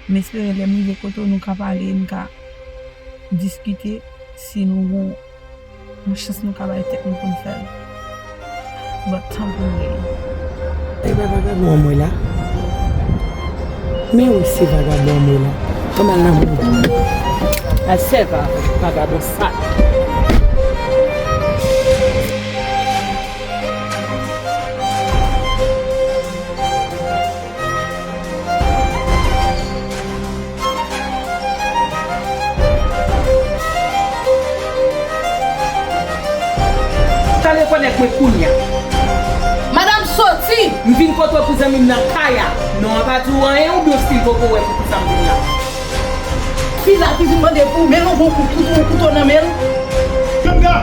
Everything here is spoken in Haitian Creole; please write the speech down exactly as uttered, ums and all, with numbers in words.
M espere lè m rive kote w, nou ka pale, n ka diskite, si nou gon yon chans nou ka bay tèt nou pou n fè l. But tanpri. E pa vagabon an mwen la? Men wi, se vagabon an mwen la. Ann al nan moun. Al sèvi avè vagabon sal. Sa rekonèt mwen kounye a. Madanm soti! M vin kote w pou zanmi m nan kay a. Non an pa di w anyen oubyen w stil poko wè m pou sa m vin la. Fi la ki vin mande pou men l yon bon kout kouto, yon kouto nan men l. Ganga!